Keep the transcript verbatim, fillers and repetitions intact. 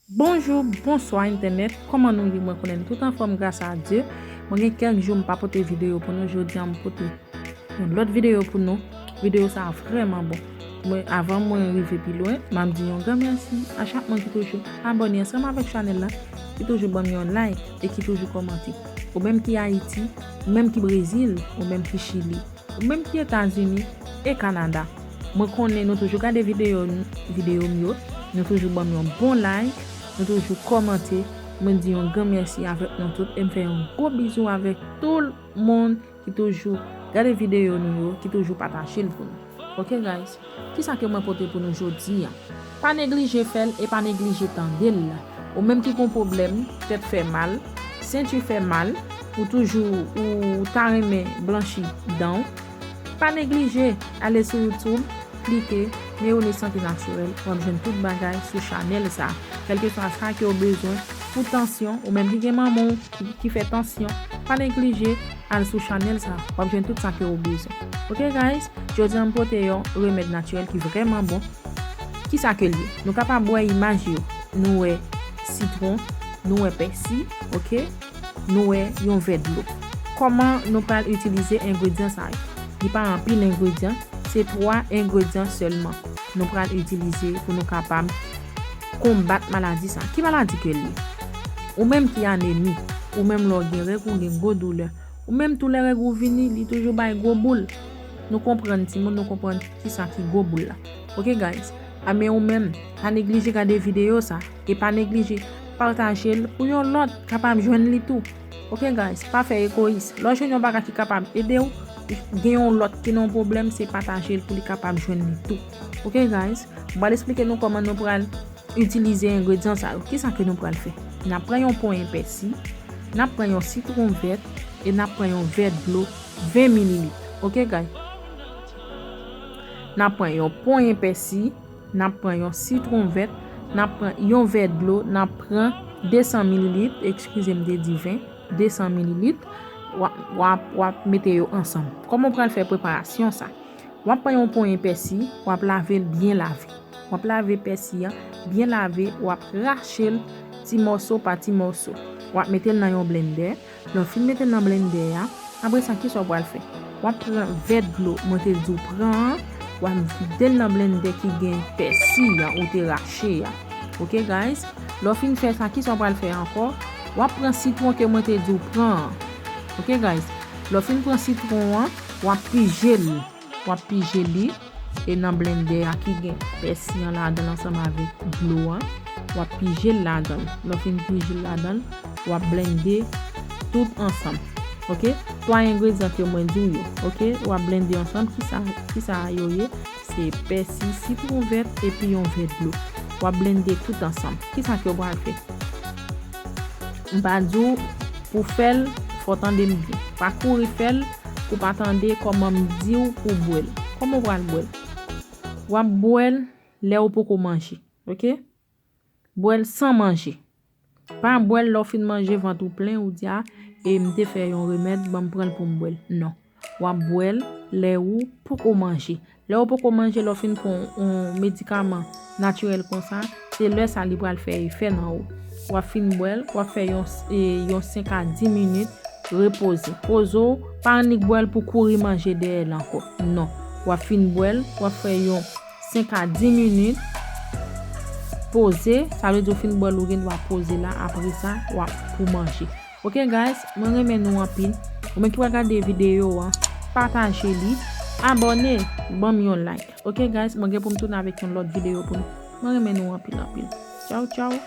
Bonjou, bonswa entènèt, kòman nou ye? Mwen konnen nou tout anfòm gras a Dye. Mwen gen kèk jou m pa pote videyo pou nou, jodi a m pote yon lòt videyo pou nou. Videyo sa a vrèman bon. Mwen, avan mwen rive pi lwen, m ap di yon gran mèsi a chak moun ki toujou abòne ansanm avèk chanèl la, ki toujou ban m yon like e ki toujou kòmante. Ou menm ki Ayiti, ou menm ki Brezil, ou menm ki Chili, ou menm ki Etazini e Kanada. Mwen konnen nou toujou gade videyo, videyo m yo, nou toujou ban m yon bon like, nou toujou kòmante. Mwen di yon gran mèsi avèk nou tout e m fè yon gwo bizou avèk tout moun ki toujou gade videyo nou yo, ki toujou pataje l pou nou. Ok guys, kisa ke mwen pote pou nou jodi a? Pa neglije fè l e pa neglije tande l. Ou menm ki gon pwoblèm tèt fè mal, senti fè mal, ou toujou ou ta renmen blanchi dan w, pa neglije ale sou YouTube, klike Meyone Sante Natirèl, w ap jwenn tout bagay sou chanèl sa. Kèlkeswa sa ke w bezwen pou tansyon, ou menm ki gen manman w ki, ki fè tansyon, pa neglije al sou chanèl sa, w ap jwenn tout sa ke w bezwen. Ok guys, jodi a m pote yon remèd natirèl ki vrèman bon. Kisa ke l ye? Nou kapab wè imaj yo. Nou wè sitwon, nou wè pèsi, ok? Nou wè yon vè dlo. Kòman nou pral itilize engredyan sa yo? Li pa anpil engredyan, se twa engredyan sèlman nou pral itilize pou nou kapab konbat maladi sa. Ki maladi ke l ye? Ou menm ki anemi, ou menm lè w gen règ ou gen gwo doulè, ou menm tou lè règ ou vini, li toujou bay gwo boul. Nou konprann timoun, nou konprann kisa ki gwo boul la. Ok guys, a men ou menm, pa neglije gade videyo sa e pa neglije pataje l pou yon lòt kapab jwenn li tou. Ok guys, pa fè egoyis. Lè w jwenn yon bagay ki kapab ede w, gen yon lòt ki nan yon pwoblèm, se pataje l pou li kapab jwenn li tou. Ok guys, m pral eksplike nou kòman nou pral itilize engredyan sa yo. Kisa ke nou pral fè? N ap pran yon ponyen pèsi, n ap pran yon sitwon vèt e n ap pran yon vè dlo ven mililit. Ok guys, n ap pran yon ponyen pèsi, n ap pran yon sitwon vèt, n ap pran yon vè dlo, n ap pran de san mililit, eskize m, te di ven, de san mililit, w ap, w ap, w ap mete yo ansanm. Kòman w pral fè preparasyon sa? W ap pran yon ponyen pèsi, w ap lave l byen lave. W ap lave pèsi a, byen lave, w ap rache l ti mòso pa ti mòso. W ap mete l nan yon blendè. Lè w fin mete l nan blendè a, apre sa, kisa w pral fè? W ap pran vè dlo mwen te di w pran an, w ap vide l nan blendè ki gen pèsi a ou te rache a. Ok guys? Lè w fin fè sa, kisa w pral fè ankò? W ap pran sitwon ke mwen te di w pran an. Ok guys? Lè w fin pran sitwon an, w ap pije l. W ap pije li e nan blendè a ki gen pèsi an ladan l ansanm avèk dlo an. W ap pije l ladan l. Lè w fin pije l ladan l, w ap blende tout ansanm. Ok? Twa engredyan ke mwen di w yo. Ok? W ap blende ansanm. Kisa, kisa yo ye? Se pèsi, sitwon vèt epi yon vè dlo. W ap blende tout ansanm. Kisa ke w pral fè? M pa di w pou fè l, fò w tande m byen. Pa kouri fè l pou w pa tande kòman m di w pou w bwè l. Kòman w pral bwè l? W ap bwè l lè w poko manje, ok? Bwè l san manje. Pa bwè l lè w fin manje, vant ou plen, ou di, a, e m te fè yon remèd, ban m pran l pou m bwè l. Non. W ap bwè l lè ou poko manje. Lè ou poko manje, lè w fin pran yon medikaman natirèl konsa, se lè sa li pral fè efè nan ou. W ap fin bwè l, w ap fè yon, e, yon senk a dis minit repoze. Poze w, pa annik bwè l pou kouri manje dèyè l ankò. Non. W ap fin bwè l, w ap fè yon senk a dis minit poze, sa vle di w fin bwè l, ou gen dwa poze la, apre sa, w ap pou manje. Ok guys, mwen renmen nou anpil. Ou menm ki pral gade videyo an, pataje li, abòne, ban m yon like. Ok guys, mwen gen pou m tounen avèk yon lòt videyo pou nou. Mwen renmen nou anpil anpil. Tchaw, tchaw.